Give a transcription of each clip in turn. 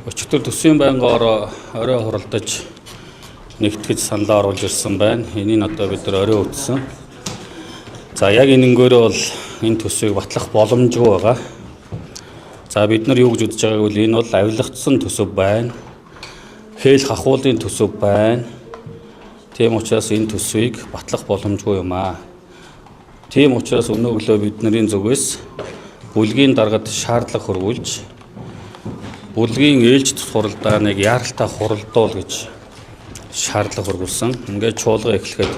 Өчигдөр төсвийн байнгын ороо орой хуралдаж нэгтгэж саналаа оруулж ирсэн байна. Энийг одоо бид нар орой үзсэн. За яг энэнгөөрөө бол энэ төсвийг батлах боломжгүй байгаа. За бид нар юу гэж үзэж байгааг бол энэ бол авилгацсан төсөв байна. Хээл хахуулын төсөв байна. Тийм учраас энэ төсвийг батлах боломжгүй юм аа. Тийм учраас өнөө өглөө бидний зүгээс бүлгийн даргад шаардлага хөрвүүлж бүлгийн ээлжит хуралдааныг яаралтай хуралдуул гэж шаардлага хөрвүүлсэн. Ингээд чуулга эхлэхэд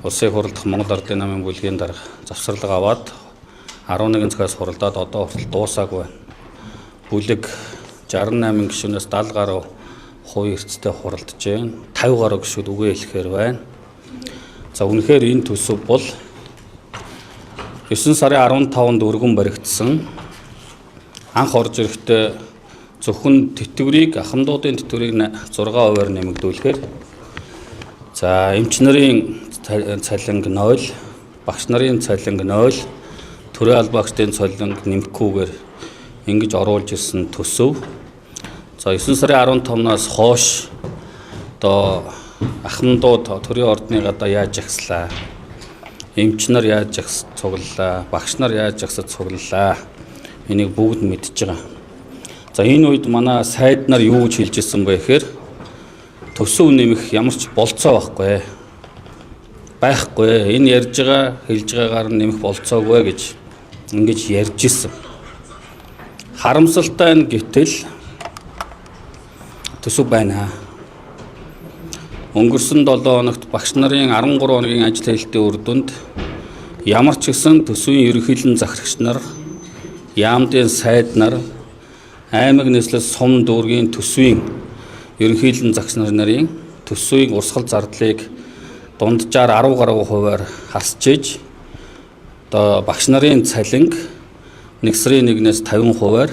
улсын хурлдах Монгол Ардын намын бүлгийн дарга завсарлага аваад 11 цагаас хуралдаад одоо хүртэл дуусаагүй байна. Бүлэг 68 гишүүнээс 70 гаруй хувийн эрсдэлтэй хуралдаж байна. 50 гаруй гишүүд үгээ хэлэхээр байна. За үнэхээр энэ төсөв бол 9 сарын 15-нд өргөн баригдсан. Анх орж ирэхдээ зөвхөн тэтгэврийг ахмадуудын тэтгэврийг 6%-аар нэмэгдүүлэхээр за эмч нарын цалинг 0, багш нарын цалинг 0, төрийн албаагчдын цалинг нэмэхгүйгээр ингэж оруулж ирсэн төсөв. За 9 сарын 15-наас хойш одоо ахмадууд төрийн ордны гадаа яаж жагслаа? Эмч нар яаж жагс цуглалаа? Багш нар яаж жагсаж цуглалаа? Энийг бүгд мэдж байгаа. За энэ үед манай сайд нар юу гэж хэлж ирсэн бэ гэхээр төсөв нэмэх ямар ч болцоо байхгүй. Байхгүй. Энэ ярьж байгаа, хэлж байгаагаар нь нэмэх болцоогүй гэж ингэж ярьж ирсэн. Харамсалтай нь гэтэл төсөв байна. Өнгөрсөн 7 хоногт багш нарын 13 хоногийн ажил хийлтийн үр дүнд ямар ч гэсэн төсвийн ерөнхийлөн захирагч нар, яамдын сайд нар, аймаг нийслэл сум дүүргийн төсвийн ерөнхийлөн загс нарын төсвийн урсгал зардлыг дунджаар 10 гаруй хувиар хасчиж одоо багш нарын цалинг 1 сарын 1-ээс 50 хувиар,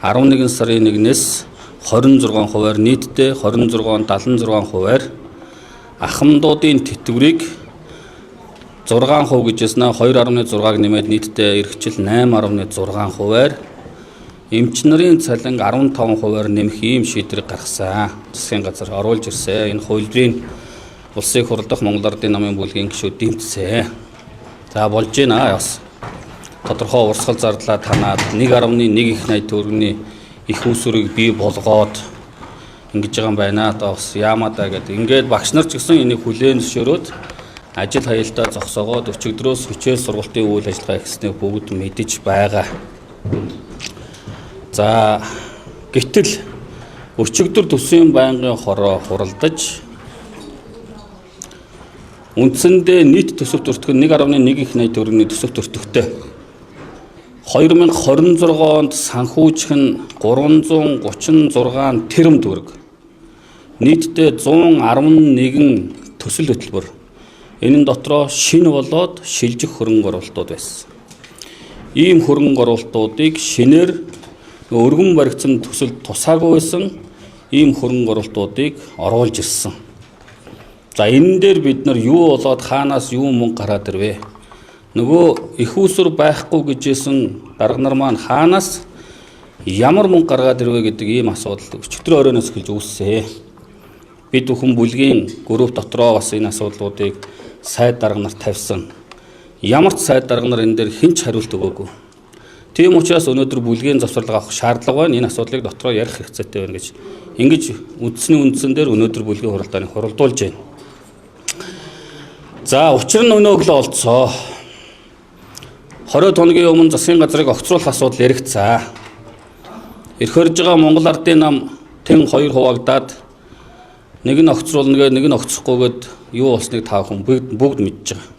11 сарын 1-ээс 26 хувиар, нийтдээ 26 76 хувиар, ахмадуудын тэтгэврийг 6% гэж яснаа 2.6-г нэмээд нийтдээ эрхжил 8.6 хувиар, эмч нарын цалинг 15 хувиар нэмэх ийм шийдвэрийг гаргасан. Засгийн газар оруулж ирсэн. Энэ хувилбарыг улсын хурлдах Монгол Ардын намын бүлгийн гишүүд дэмжсэн. За болж байна бас. Тодорхой урсгал зардлаа танаад 1.1 их 80 төгрөгийн их усүрийг бий болгоод ингэж байгаа юм байна. Одоо бас яамаа даа гэдэг. Ингээд багш нар ч гэсэн энийг хүлээн зөвшөөрөөд ажил хаялтаа зогсоогоод өчигдрөөс хичээл сургалтын үйл ажиллагаа эхэлснийг бүгд мэдэж байгаа. За гэтэл өчигдөр төсвийн байнгын хороо хуралдаж үндсэндээ нийт төсөв өртөг нь 1.1 их 80 төгрөгийн төсөв өртөгтэй. 2026 онд санхүүжих нь 336 тэрбум төгрөг. Нийтдээ 111 төсөл хөтөлбөр. Энэ нь дотроо шинэ болоод шилжих хөрөнгө оруулалтууд байсан. Ийм хөрөнгө оруулалтуудыг шинээр өргөн баригдсан төсөлд тусаагүй байсан ийм хөрөнгө оруулалтуудыг оруулж ирсэн. За энэ дээр бид нар юу болоод хаанаас юу мөнгө гараад ирвэ? Нөгөө их усүр байхгүй гэж хэлсэн дарга нар маань хаанаас ямар мөнгө гаргаад ирвэ гэдэг ийм асуудал өчигдөр оройноос эхэлж үүссэн. Бид бүхэн бүлгийн групп дотроо бас энэ асуудлуудыг сайд дарга нарт тавьсан. Ямар ч сайд дарга нар энэ дээр хэн ч хариулт өгөөгүй. Тийм учраас өнөөдөр бүлгийн завсарлага авах шаардлага байна. Энэ асуудлыг дотроо ярих хэрэгцээтэй байна гэж ингэж үндсний үндсэн дээр өнөөдөр бүлгийн хуралдааныг хуралдуулж байна. За учир нь өнөө өглөө олцоо. 20 хоногийн өмнө засгийн газрыг огцруулах асуудал яригдсан. Эрх хорж байгаа Монгол Ардын нам тэн хоёр хуваагдаад нэг нь огцруулна гээ нэг нь огцрохгүйгээд юу болсныг та бүхэн бүгд мэдж байгаа.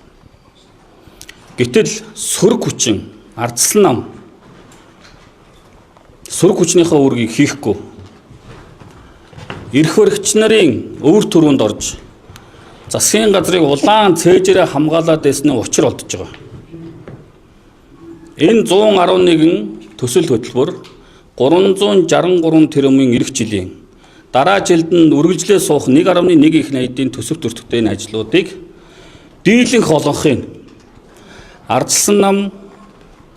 Гэтэл сөрөг хүчин ардчилсан нам сөрөг хүчнийхээ үүргийг хийхгүй эрх баригч нарын өвөр төрөнд орж засгийн газрыг улаан цээжээрээ хамгаалаад байсны учир олдож байгаа. Энэ 111 төсөл хөтөлбөр 363 тэрбумын ирэх жилийн дараа жилд нь үргэлжлээ суух 1.1 их 80-ийн төсөв өртөгтэй энэ ажлуудыг дийлэнх олонхын ардчилсан нам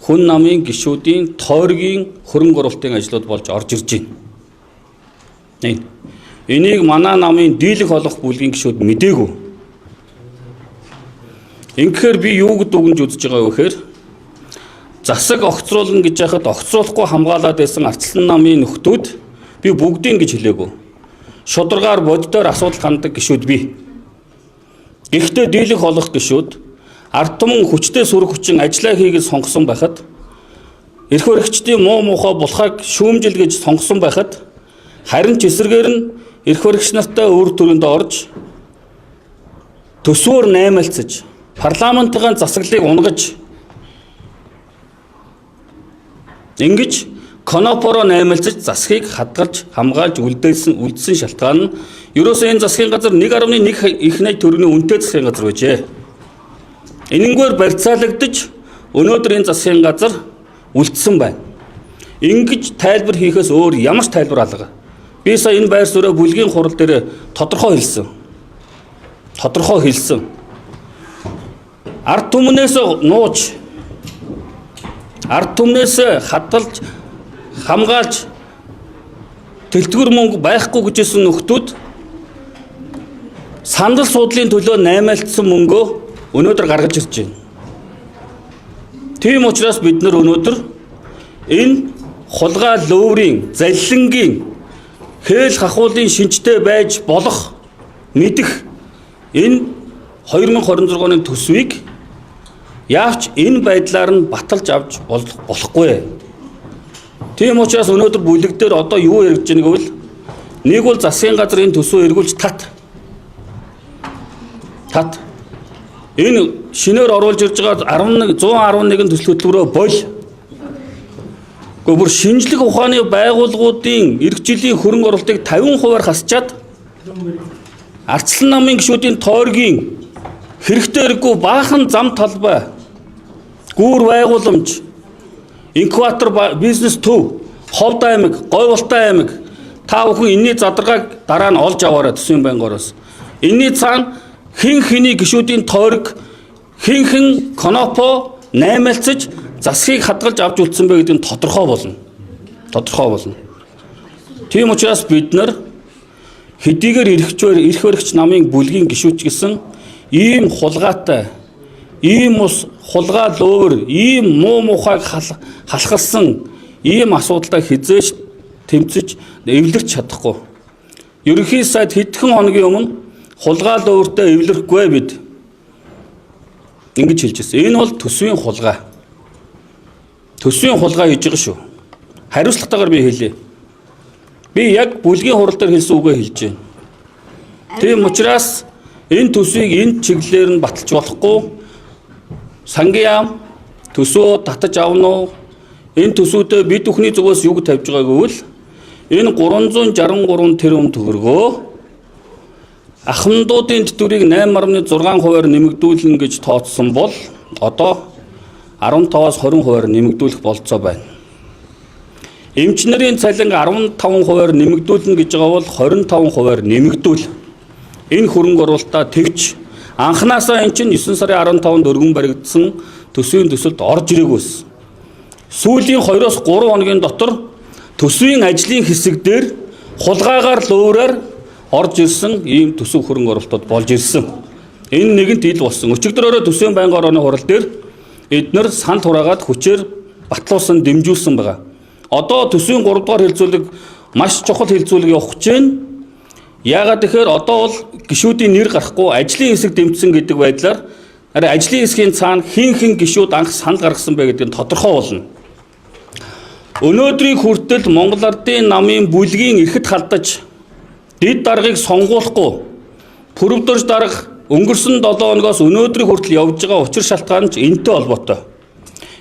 хүн намын гишүүдийн тойргийн хөрөнгө оруулалтын ажлууд болж орж ирж байна. Энэ. Энийг манай намын дийлэх олох бүлгийн гишүүд мдээгүй. Ингэхээр би юу гэдэг үгэнж үзэж байгаа вэ гэхээр засаг огцруулна гэж яхад огцруулахгүй хамгаалаад байсан Арслан намын нөхдүүд би бүгдийн гэж хэлээгүй. Шударгаар боддоор асуудал ханддаг гишүүд би. Гэхдээ дийлэх олох гишүүд ард түмэн хүчтэй сүрэг хүчин ажиллаа хийгээд сонгосон байхад эрх баригчдын муу мухай булхайг шүүмжил гэж сонгосон байхад харин ч эсрэгээр нь эрх баригч нартай үр төрөнд орж төсвөр наймалцаж парламентын засаглалыг унгаж ингэж конопоро наймалцаж засгийг хадгалж хамгаалж үлдсэн шалтгаан нь ерөөсөө энэ засгийн газар 1.1 их найт төгрөгийн үнэтэй засгийн газар байжээ. Энэнгээр барьцаалагдаж өнөөдөр энэ засгийн газар үлдсэн байна. Ингэж тайлбар хийхээс өөр ямар ч тайлбар алга. Би сая энэ байр сууриа бүлгийн хурал дээр тодорхой хэлсэн. Тодорхой хэлсэн. Ард түмнээс нууж ард түмнээс хадгалж хамгаалж дэлтгэр мөнгө байхгүй гэжсэн нөхдүүд сандал суудлын төлөө наймаалтсан мөнгөө өнөөдөр гаргаж ирж байна. Тийм учраас бид нар өнөөдөр энэ хулгай лөөврийн, заллингийн хээл хахуулын шинжтэй байж болох мэдэх энэ 2026 оны төсвийг яавч энэ байдлаар нь баталж авч болохгүй. Тийм учраас өнөөдөр бүлэг дээр одоо юу яригдж байна гэвэл нэг бол засгийн газрын төсөв эргүүлж тат. Тат. Энэ шинээр оруулж ирж байгаа 11 111 төсөл хөтөлбөрөө боль. Гэхдээ бүр шинжлэх ухааны байгууллагуудын эх жилийн хөрөнгө оруулалтыг 50%-аар хасчаад Арслан намын гишүүдийн тойргийн хэрэгтэй хэрэггүй баахан зам талбай, гүүр байгууламж, инкубатор бизнес төв, Ховд аймаг, Говьволтой аймаг та бүхэн энэний задаргааг дараа нь олж аваарай төсвийн байнгороос. Энэний цаана хэн хэний гишүүдийн тойрог хэн хэн конопо наймаалцаж засгийг хадгалж авч үлдсэн бэ гэдэг нь тодорхой болно. Тодорхой болно. Тийм учраас бид нар хэдийгээр эрх баригч намын бүлгийн гишүүд ч гэсэн ийм хулгайтай, ийм ус хулгай лөөвөр, ийм муу мухайг халахалсан ийм асуудалтай хизээч тэмцэж эвлэрч чадахгүй. Ерөнхий сайд хэдхэн хоногийн өмнө хулгай лөөвөртэй эвлэрэхгүй бид ингэж хэлж байсан. Энэ бол төсвийн хулгай. Төсвийн хулгай хийж байгаа шүү. Хариуцлагатайгаар би хэлье. Би яг бүлгийн хурал дээр хэлсэн үгээ хэлж байна. Тийм учраас энэ төсвийг энэ чиглэлээр нь баталж болохгүй. Сангийн яам төсвөө татаж авна уу? Энэ төсвүүдээ бид бүхний зүгээс юг тавьж байгаа гэвэл энэ 363 тэрбум төгрөгөө ахмадуудын тэтгэврийг 8.6%-аар нэмэгдүүлнэ гэж тооцсон бол одоо 15-аас 20%-аар нэмэгдүүлэх болцоо байна. Эмч нарын цалин 15%-аар нэмэгдүүлнэ гэж байгаа бол 25%-аар нэмэгдүүл. Энэ хөрөнгө оруулалтаа тэгч анханасаа эн чинь 9 сарын 15-нд өргөн баригдсан төсвийн төсөлд орж ирээгүйсэн. Сүүлийн 2-оос 3 хоногийн дотор төсвийн ажлын хэсэг дээр хулгайгаар лөөрөөр орж ирсэн ийм төсөв хөрөнгө оруулалтууд болж ирсэн. Энэ нэгэнт ил болсон. Өчигдөр өрөө төсвийн байнгын орооны хурал дээр эднэр санал хураагаад хүчээр батлуулсан, дэмжүүлсэн байгаа. Одоо төсвийн 3 дугаар хилцүүлэг маш чухал хилцүүлэг явах гэж байна. Яагаад гэхээр одоо бол гишүүдийн нэр гарахгүй ажлын хэсэг дэмжсэн гэдэг байдлаар арай ажлын хэсгийн цаана хин хин гишүүд анх санал гаргасан бэ гэдэг нь тодорхой болно. Өнөөдрийг хүртэл Монгол Ардын намын бүлгийн эрхэд халдаж дэд даргыг сонгуулахгүй пүрэвдөрж дарга өнгөрсөн 7 хоногоос өнөөдрийг хүртэл явж байгаа учир шалтгаан ч энэтэй холбоотой.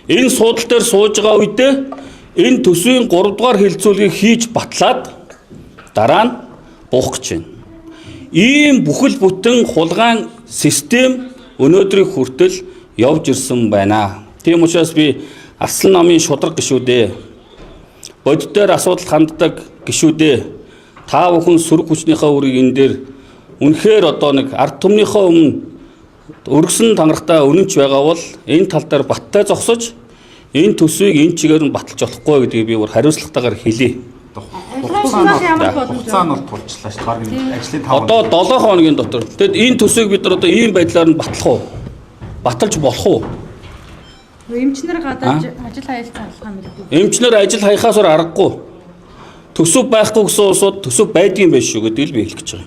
Энэ суудал дээр сууж байгаа үедээ энэ төсвийн 3 дугаар хилцүүлгийг хийж батлаад дараа нь буух гэж байна. Ийм бүхэл бүтэн хулгайн систем өнөөдрийг хүртэл явж ирсэн байна. Тийм учраас би Арслан намын шударга гишүүдээ, бодит дээр асуудал ханддаг гишүүдээ, та бүхэн сөрөг хүчнийхээ үрийг энэ дээр үнэхээр одоо нэг ард түмнийхээ өмнө өргөсөн тангарахтай үнэнч байгаа бол энэ тал дээр баттай зогсож энэ төсвийг энэ чигээр нь баталж болохгүй гэдгийг би бүр хариуцлагатайгаар хэлье. Хугацаа нь ямар боломж хугацаа нь бол тулчлаа шүү дээ. Бараг ажлын 5 Одоо 7 хоногийн дотор. Тэгэд энэ төсвийг бид нар одоо ийм байдлаар нь батлах уу? Баталж болох уу? Эмчнэр гадааж ажил хаялт залах юм билүү? Эмчнэр ажил хаяхаас өөр аргагүй. Төсөв байхгүй гэсэн улсууд төсөв байдгийн байх шүү гэдгийг л би хэлэх гэж байгаа.